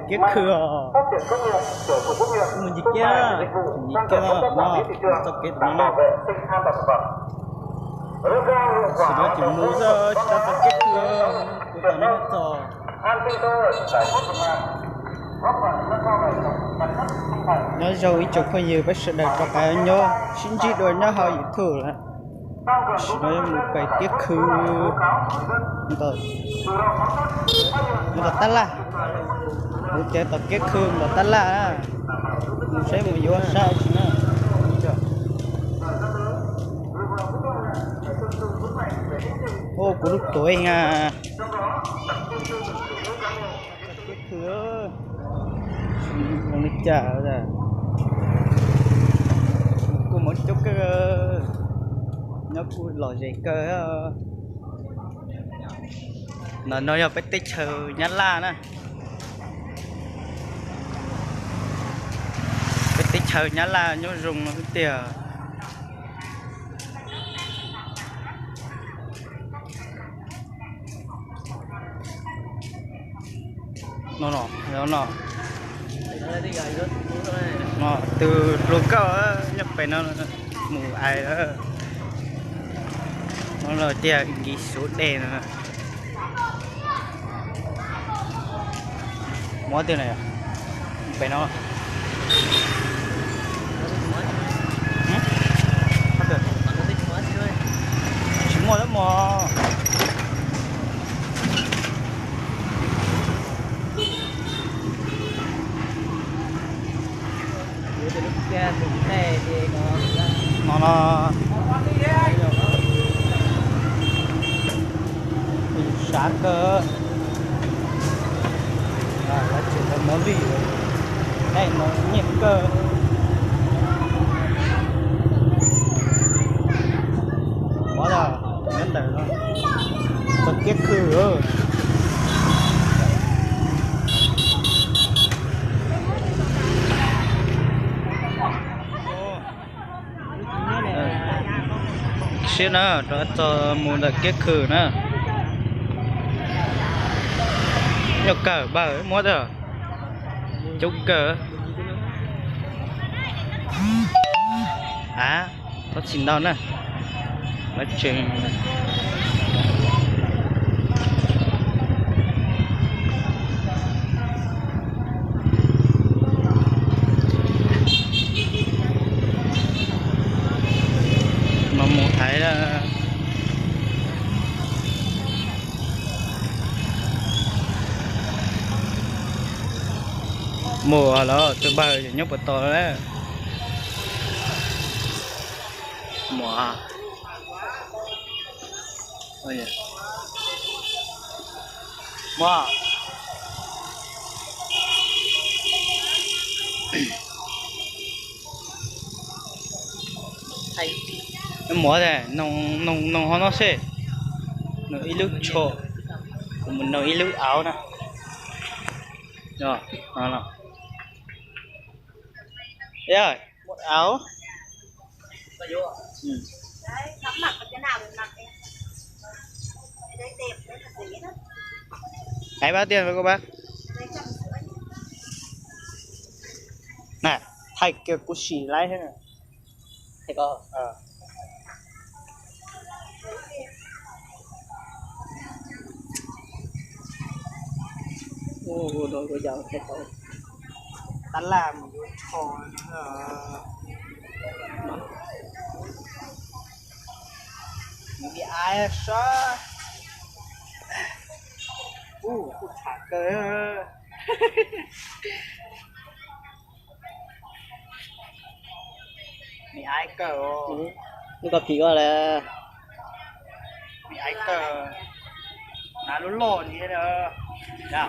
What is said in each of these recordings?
Kiab khw os. Mus ncig kiab, ncig kiab no, txoj kev no. Tam no tseem mus xwb, tsis tau txog kiab khw, kuv tam no txog. Nyob zoo ib tsoom phooj ywg peb sawv daws rov qab nyob sib ntsib dua nyob hauv YouTube lawm. Tam sim no yuav mus pem kiab khw, mus tom tab laj, mus ces tom kiab khw mus tom tab laj, mus saib mus yuav sab tsis na. Ua kuv lub tuav ib nga. Kiab khw, zoo li cas kuj mob coob kawg, nyob kuj lom zem kawg. Ntawm no yog peb teb chaws Nyab Laj na. Peb teb chaws Nyab Laj nyob zoo no tiag. No no no, no tus hluas nkauj nyob pem no mus ais lawm. No los tiag nkiv suav dej no. Muab tiag na, pem no. Tsis muaj lab mos. No no, sav kawg. Lawv tseem ntawd mov vij, nej no nyiam kawg. Ov, nyob ntawm no, txog kiab khw. Siab na, rov txog mus ntawm kiab khw na. Nyuaj kawg npawg, muab tag, coob kawg. A, txhob txhim ntau na. Lawv tseem no mus hais. Mus los tus npawg nyob puas tos lawm. Mus. Mus. Muab noog, noog hov no seb, noog ib lub tsho, kuv mus noog ib lub auv na. Auv. Hais bab tiag, koj bab. Na, thaij kiag kuv sim laib thiab. Tab laj mus yuav tsho. Mus ib av sab. Ub, kuj tham kawg. Me aiv kawg. Lub koj phim ua lawm. Me aiv kawg. Hnav lub loj li. Tab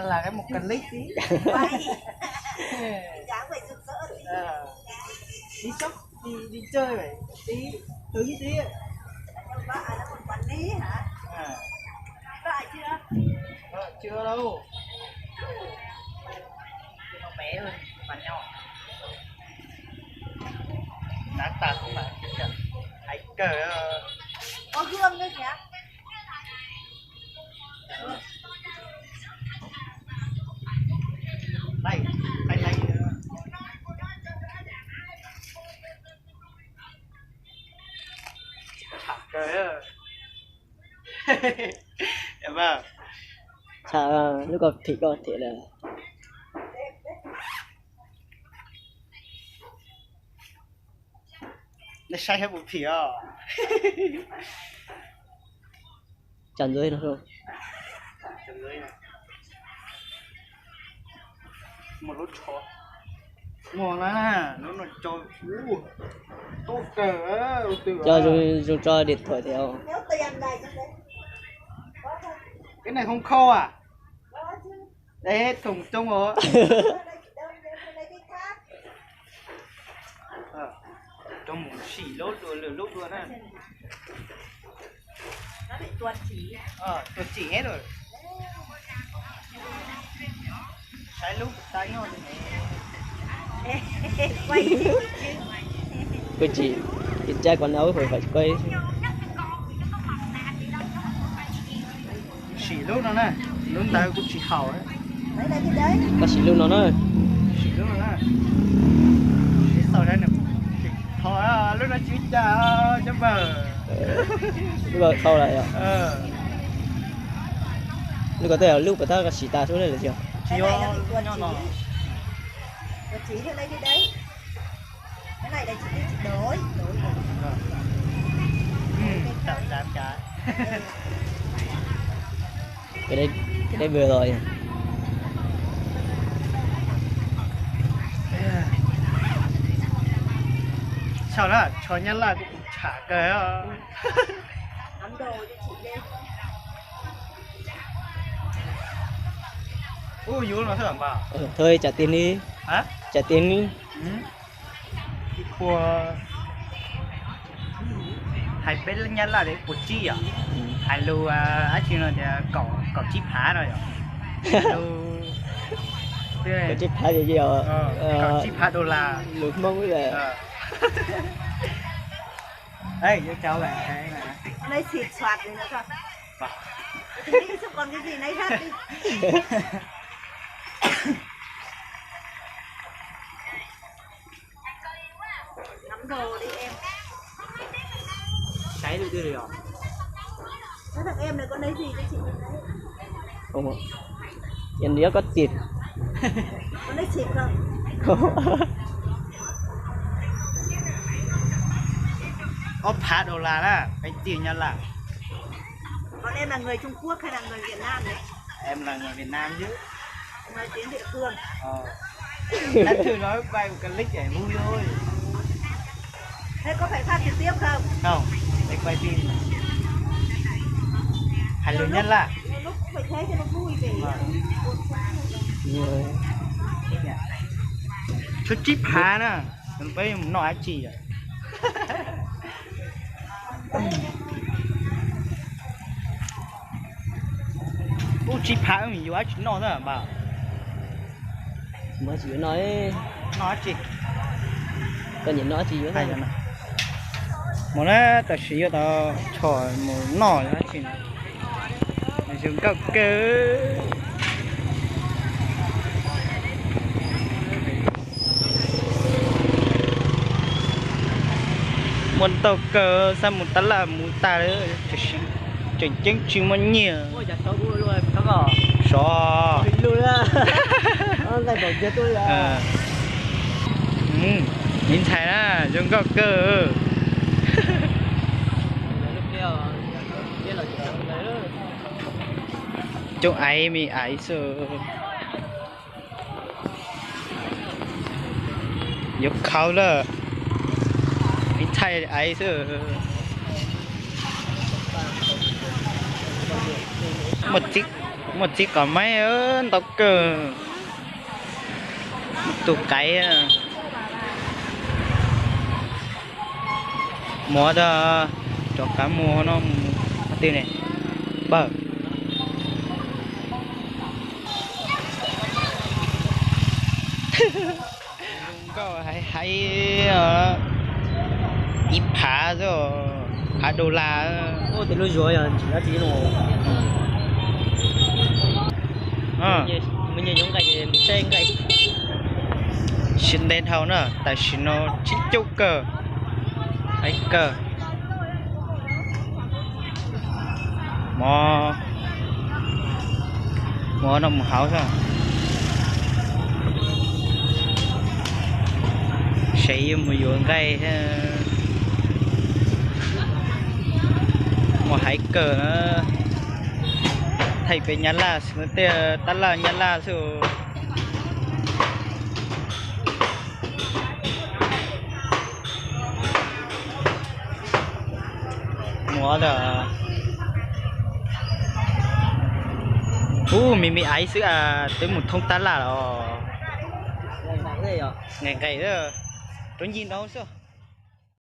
laj mus kawg li xwb. Ib tsob, ib tsob, ib tw xwb. Tsis ua lauj. Pem, pem nyob. Tas xwb mas, hais kawg. Laij, laij, laij. Tsham kawg. Tsham, lub ko phim koj thiab lawm. Nej saib saib puas phim os. Tsa ntxuav no. Muaj lub tsho, muaj na, lub no tso, ub, tuaj kawg, ub twg. Cov zoo tso điện thoại thiab. Cái này không khô à? Ê, thùng trống hả? Rau mus sim lub dua lwm lub dua na. Tuag tsim hết rồi. Saib lub tag nyob. Kuv tsis, tsis tsa quảng cáo, phải quay. Sim lub no na, lub ntawd kuv tsis haum. Koj sim lub no na. Sim lub no na. Sim xaus, thov lub no tsis cas cov npawg. Lub no thau lawm yom. Lub ko tej lub puas tab koj sim tas xwb ne los tsis yog? Tsis yog, nyob no. Cái đấy, cái đấy vừa rồi. Sao đó, cho Nyab Laj kuj tsham kawg. Ub, yuav no xwb npawg. Thôi, trả tiền đi. Hả? Trả tiền đi. Ib puas, hais peb Nyab Laj tias ib puas tsib yom. Hais lus dab tsi no tias kaum tsib phav no yom. Kaum tsib phav ces, kaum tsib phav dollar lus Hmoob. Ê, yuav cau. Nais xim txhuam li no. Xung quanh cái gì nấy hết đi. Ngắm đồ đi em. Cháy được chưa rồi? Nói thằng em này có lấy gì cho chị nhìn đấy. Không ạ. Em nhớ có tiền. Có lấy xịt không? Không. Ib phav dollar na, peb txij nyob Laj. Còn em là người Trung Quốc hay là người Việt Nam đấy? Em là người Việt Nam chứ. Nói tiếng địa phương. Ờ. Em thử nói vài câu clip để vui thôi. Thế có phải phát trực tiếp không? Không, để quay phim. Hais lus Nyab Laj. Nhiều lúc cũng phải thế cho nó vui để. Vâng. Số chip hả nè. Peb mus noj dab tsi yom? Ub, tsib phav wb mus yuav dab tsi noj na npawg? Mus dab tsi yuav noj? Noj dab tsi? Koj nyiam noj dab tsi yuav noj. Mus na, tam sim yuav tau tshom mus noj dab tsi. Zoo nkauj kawg. Muaj ntau kawg, xav mus tab laj mus tag lawm, tiam sis tseem ceeb tsis muaj nyiaj. Sov. Me ntxhais na, zoo nkauj kawg. Coob aiv me aiv xwb. Yuav khaus lawm, ib txhais aiv xwb. Muaj txiv qos maib ntau kawg. Tus kaiv muab tag, rov qab muag no mus qhov twg ne? Npawg. Nkauj hais hais os. Ib phav xwb, phav dollar. Siav ntev dhau na, tam sim no tsib caug kawg, ib kawg. Mov, mov no mus hauv xwb. Seb yuav mus yuav nqaij, mus hais kawg na. Thaij peb nyab laj xwb, tej tab laj nyab laj xwb. Mus, ub, me me aiv xwb, twb mus thoob tab laj los. Nqaim nqaim, rov ncig nraud xwb.